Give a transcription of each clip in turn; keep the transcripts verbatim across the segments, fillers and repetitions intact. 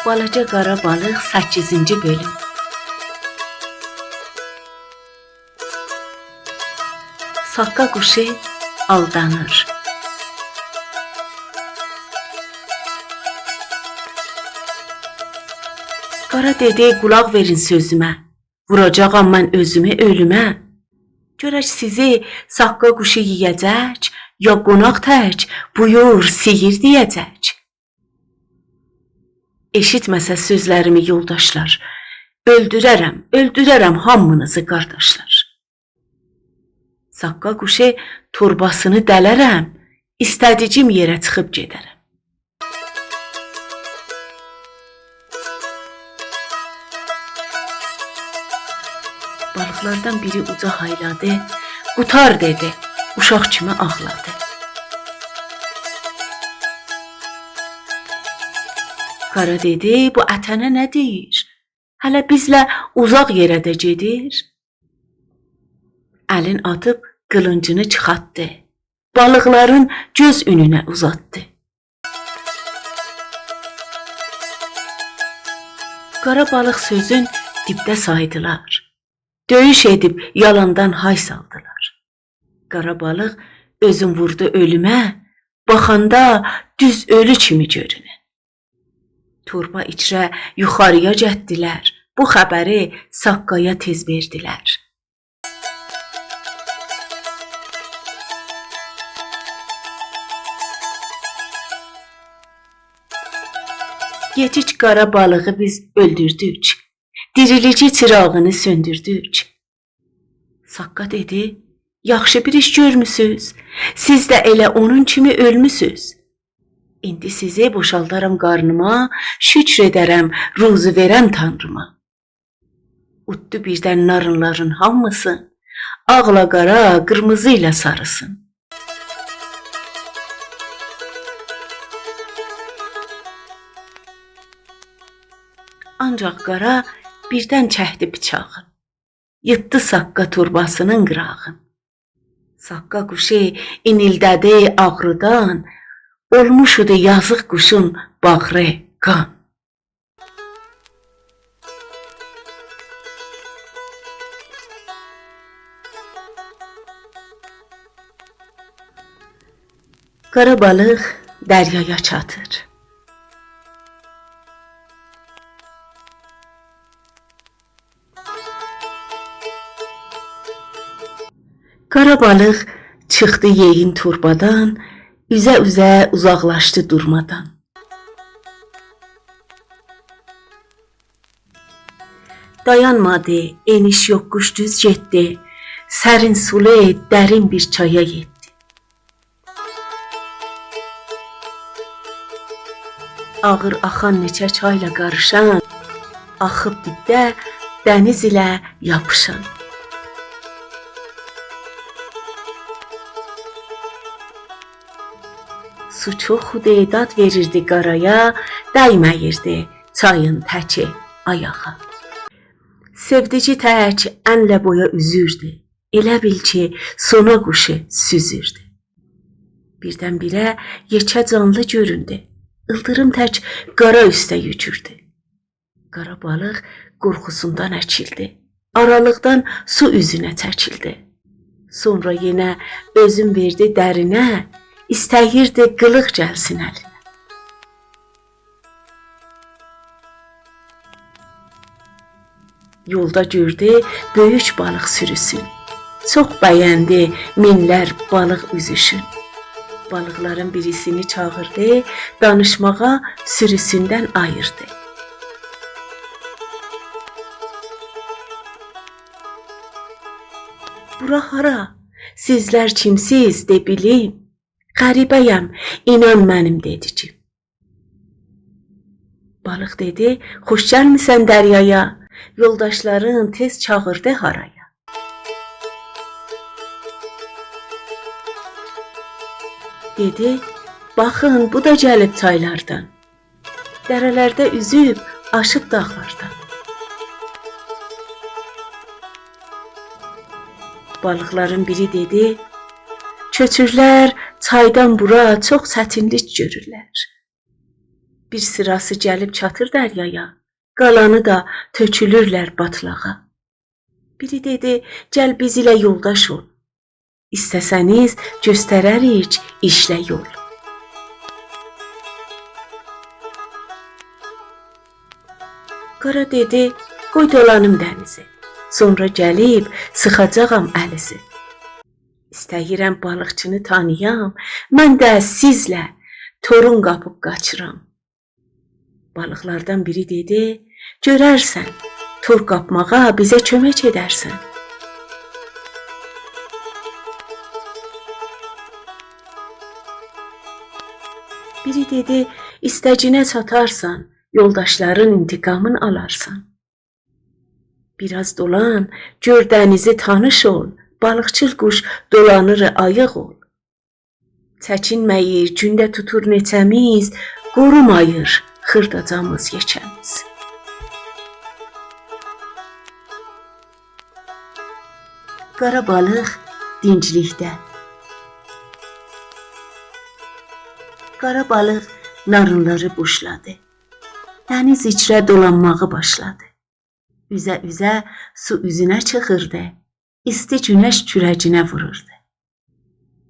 بالاجا قارا بالیق، سککیزینجی بؤلوم. ساققا قوشو آلدانیر. قارا دئدی: «قولاق وئرین سؤزومه، ووراجاغام من اؤزومو اؤلومه. گؤرک سیزی ساققا قوشو یئیه‌جک، یا قوناق تک بویور سییر دئیه‌جک؟» ائشیتمه‌سه سؤزلریمی یولداشلار، اؤلدوره‌رم، اؤلدوره‌رم هامینیزی، قارداشلار. ساققا قوشو تورباسینی دلرم، ایسته‌دیگیم یئره چیخیب گئدرم. بالیقلاردان بیری اوجا هایلادی، «قوتار!» دئدی، اوشاق کیمی آغلادی. قارا دئدی: «بو اتنه نه دئییر؟ هله بیزله اوزاق یئره ده گئدیر.» الین آتیب قیلینجینی چیخارتدی، بالیقلارین گؤز اؤنونه اوزاتدی. قارا بالیق سؤزون دیبده سایدیلار، دؤیوش ائدیب یالاندان های سالدیلار. قارا بالیق اؤزون ووردو اؤلومه، باخاندا دوز اؤلو کیمی گؤرونه. توربا ایچره یوخاری‌یا گتدیلر، بو خبری ساققایا تئز وئردیلر. گئجیک قارا بالیغی بیز اؤلدوردوک، دیریلیگی چیراغینی سؤندوردوک. ساققا دئدی: «یاخشی بیر ایش گؤرموسوز، سیز ده ائله اونون کیمی اؤلموسوز. ایندی سیزی بوشالدارام قارنیما، شکر ائدرم روزی وئرن تانریما.» اوتدو بیردن نارینلارین هامیسین، آغلا قارا، قیرمیزی ایله ساریسین. آنجاق قارا بیردن چکدی بیچاغین، ییرتدی ساققا تورباسینین قیراغین. ساققا قوشو اینیلده‌دی آغریدان، اولموشدو یازیق قوشون باغری قان. قارا بالیق دریایا چاتیر. قارا بالیق چیخدی یئیین توربادان، اوزه-اوزه اوزاقلاشدی دورمادان. دایانمادی، ائنیش یوقوش دوز گئتدی، سرین سولو درین بیر چایا یئتدی. آغیر آخان نئچه چایلا قاریشان، آخیب دیبده دنیز ایله یاپیشان. سو چوخودو، داد وئریردی قارایا، دیمه‌ییردی چایین تکی آیاغا. سئودیگی تک انله بویا اوزوردو، ائله بیل کی، سونا قوشو سوزوردو. بیردن-بیره یئکه جانلی گؤروندو، ایلدیریم تک قارا اوسته یوکوردو. قارا بالیق قورخوسوندان اکیلدی، آرالیقدان سو اوزونه چکیلدی. سونرا یئنه اؤزون وئردی درینه، ایسته‌ییردی قیلیق گلسین الینه. یولدا گؤردو بؤیوک بالیق سوروسون، چوخ بَیندی مینلر بالیق اوزوشون. بالیقلارین بیریسینی چاغیردی، دانیشماغا سوروسوندن آییردی. «بورا هارا؟ سیزلر کیمسیز، دئ بیلیم؟» «غریبه‌یم، اینان منیم دئدیگیم.» بالیق دئدی: «خوش گلمیسن دریایا، یولداشلارین تئز چاغیردی هارایا.» دئدی: «باخین، بو دا گلیب چایلاردان، دره‌لرده اوزوب، آشیب داغلاردان.» بالیقلارین بیری دئدی: «کؤچورلر چایدان بورا چوخ چتینلیک گؤرورلر. بیر سیراسی گلیب چاتیر دریایا، قالانی دا تؤکولورلر باتلاغا. بیری دئدی: «گل بیز ایله یولداش اول. ایسته‌سه‌نیز، گؤستره‌ریک ایشله یول.» قارا دئدی: «قوی دولانیم دنیزی، سونرا گلیب سیخاجاغام الیزی. ایسته‌ییرم بالیقچینی تانییام، من ده سیزله تورون قاپیب قاچیرام.» بالیقلاردان بیری دئدی: «گؤررسن، تور قاپماغا بیزه کؤمک ائدرسن.» بیری دئدی: «ایسته‌گینه چاتارسان، یولداشلارین انتقامین آلارسان. بیر آز دولان، گؤر دنیزی، تانیش اول، بالیقچیل قوش دولانیر، آییق اول. چکینمه‌ییر، گونده توتور نئچه‌میز، قوروماییر خیرداجامیز، یئکه‌میز.» قارا بالیق دینجلیکده. قارا بالیق نارینلاری بوشلادی. دنیز ایچره دولانماغی باشلادی. اوزه-اوزه سو اوزونه چیخیردی، ایستی گونش کوره‌گینه ووروردو.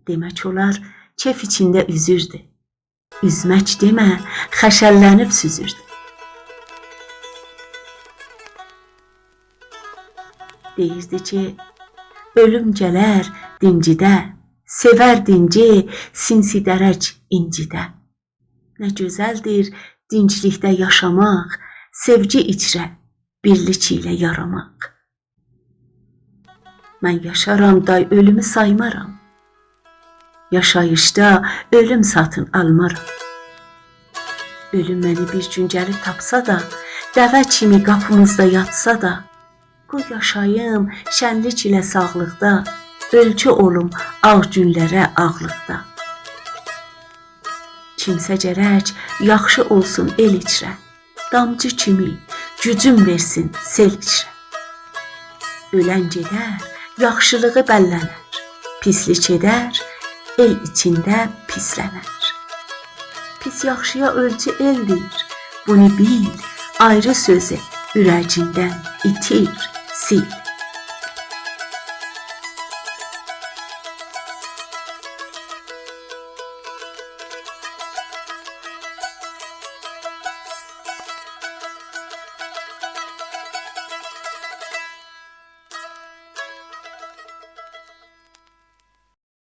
دئمک اولار، کئف ایچینده اوزوردو. اوزمک دئمه، خشلله‌نیب سوزوردو. دئییردی کی: «اؤلوم گلر دینجیده، سئور دینجی سینسیده‌رک اینجیده. نه گؤزلدیر دینجلیکده یاشاماق، سئوگی ایچره بیرلیک ایله یاراماق. من یاشارام دای، اؤلومو سایمارام. یاشاییشدا اؤلوم ساتین آلمارام. اؤلوم منی بیر گون گلیب تاپسا دا، دوه کیمی قاپیمیزدا یاتسا دا، قوی یاشاییم شنلیک ایله ساغلیقدا، اؤلچو اولوم آغ گونلره آغلیقدا. کیمسه گرک یاخشی اولسون ائل ایچره، دامجی کیمی گوجون وئرسین سئل ایچره. اؤلن گئدر، یاخشیلیغی بللنر، پیسلیک ائدر، ائل ایچینده پیسلنر. پیس یاخشییا اؤلچو ائلدیر، بونو بیل، آیری سؤزو اوره‌گیندن ایتیر، سیل.